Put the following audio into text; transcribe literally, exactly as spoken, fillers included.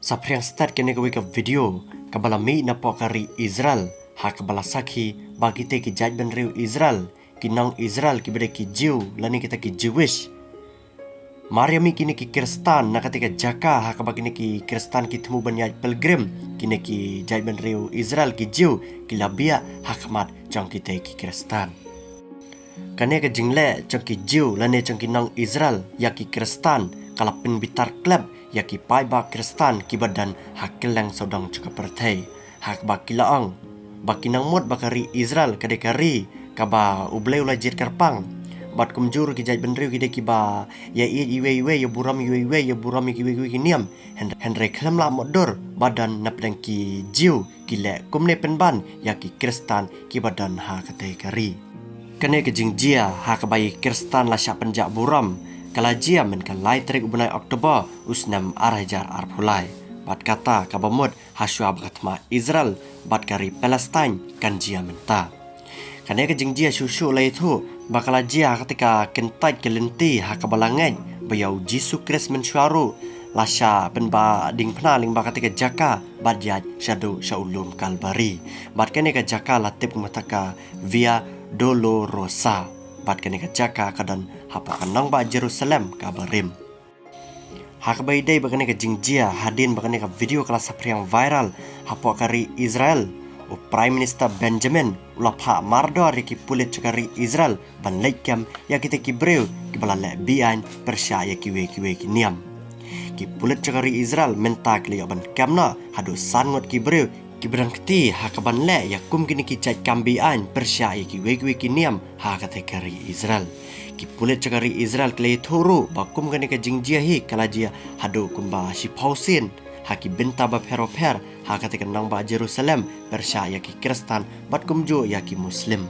Saphriang stad kane kawei ka video kaba la mih napoh ka ri Israel, ha kaba la sakhi ba kita ki jaitbynriew Israel, ki nong Israel kiba dei ki Jew lane kita ki Jewish, mar ïa mih kine ki Khristan na kata ka jaka ha kaba kine ki Khristan ki thmu ban ïaid pilgrim, kine ki jaitbynriew Israel ki Jew ki la biah ha khmat jong kita ki Khristan. Kane ka jingleh jong ki Jew lane jong ki nong Israel ïa ki Khristan ka la pynbitar klep ïa ki paidbah Khristan kiba don ha kylleng sawdong jong ka pyrthei, ha kaba ki la ong ba ki nang mut ba ka ri Israel ka dei ka ri kaba U Blei u la jied kyrpang, bad kumjuh ki jaitbynriew ki dei kiba ïaieit iwei iwei, ïaburom iwei iwei, ïaburom ïa kiwei kiwei ki niam. Hyn-, hynrei khlem lah mutdur ba don napdeng ki Jew ki leh kumne pynban ïa ki Khristan kiba don ha katei ka ri. Kane ka jingjia ha kaba ïa ki Khristan la shah pynjah burom ka la jia mynta ka lai tarik u bnai October u snem ar hajar arphew lai, bad kata kaba mut ha shuwa ba ka thma Israel bad ka ri Palestine kan jia mynta. Kane ka jingjia shuh shuh la ïathuh ba ka la jia ha kata ka kyntait ka lynti ha kaba la ngeit ba ïa u Jisu Khrist mynshuwa ruh la shah pynbha diengphna lyngba kata ka jaka bad ïaid shaduh sha u lum Kalbari. Bad kane ka jaka la tip kum kata ka Via Dolorosa. Bad kane ka jaka ka don hapoh ka nongbah Jerusalem kaba rim. Ha kaba ïadei bad kane ka jingjia, hadien ba kane ka video ka la saphriang viral hapoh ka ri Israel, u Prime Minister Benjamin u la phah mardor ïa ki pulit jong ka ri Israel ban leit kem ïa kita ki briew kiba la leh be-aiñ pyrshah ïa kiwei kiwei ki niam. Ki pulit jong ka ri Israel mynta ki la ïoh ban kem noh haduh san ngut ki briew kiba dang kti ha kaban leh ïa kum kine ki jait kam be-aiñ pyrshah ïa kiwei kiwei ki niam ha katei ka ri Israel. Ki pulit jong ka ri Israel ki la ïathuh ruh ba kum kane ka jingjia hi ka la jia haduh kumba shiphew sien ha ki bynta bapher bapher ha katei ka nongbah Jerusalem pyrshah ïa ki Khristan bad kumjuh ïa ki Muslim.